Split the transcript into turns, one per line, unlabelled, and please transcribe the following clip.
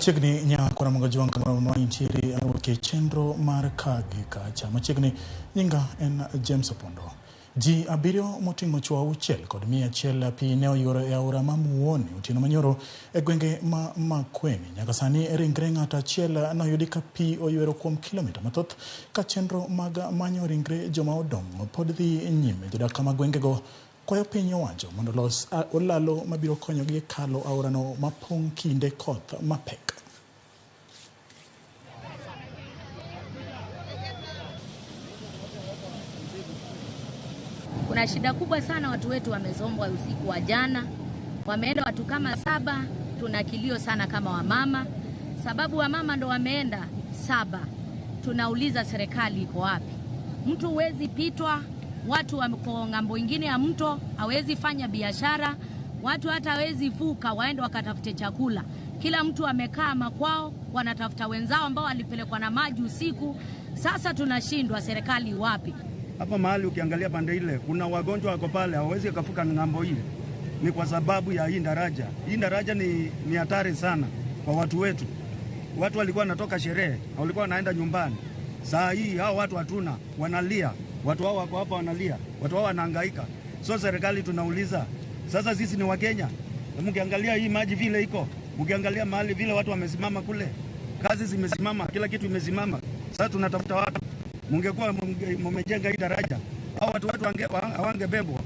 Machiegni nyakora Mugajwang' kamoro ma intiere arwaki chenro mar ka gi kacha. Machiegni nyinga en James Opondo. Ji 7 moting'o chwo 6 kod 100 pi ne oyuoro e aora ma Muoni otieno manyoro e gwenge ma Makueni. Nyaka sani ringre ng'ato achiel noyudi ka pi oywero kuom kilomita mathoth ka chenro mag manyo ringre joma odong' pod dhi nyime. Jodak ma gwengego kwayo piny owacho mondo olos olalo mabiro konyogi e kalo aorano mapong' kinde koth mapek.
Kuna shida kubwa sana, watu wetu wamezombwa usiku wa jana, wameenda watu kama 7. Tuna kilio sana kama wamama, sababu wamama ndo wameenda 7. Tunauliza serikali iko wapi? Mtu huwezi pitwa, watu wako ng'ambo ingine ya mto, hawezi fanya biashara, watu hata hawezi vuka waende wakatafute chakula. Kila mtu amekaa makwao, wanatafuta wenzao ambao walipelekwa na maji usiku. Sasa tunashindwa, serikali wapi?
Hapa mahali ukiangalia pande ile kuna wagonjwa wako pale, hawawezi kuvuka ng'ambo ile. Ni kwa sababu ya hii daraja. Hii daraja ni hatari sana kwa watu wetu. Watu walikuwa wanatoka sherehe, walikuwa wanaenda nyumbani. Saa hii hao watu hatuna, wanalia. Watu hao wako hapa wanalia, watu hao wanahangaika. So serikali tunauliza, sasa sisi ni Wakenya. Mkiangalia hii maji vile iko, mkiangalia mahali vile watu wamesimama kule, kazi zimesimama, kila kitu imesimama. Sasa tunatafuta watu. Mungekuwa mmejenga hii daraja, hao watu wetu hawangebebwa.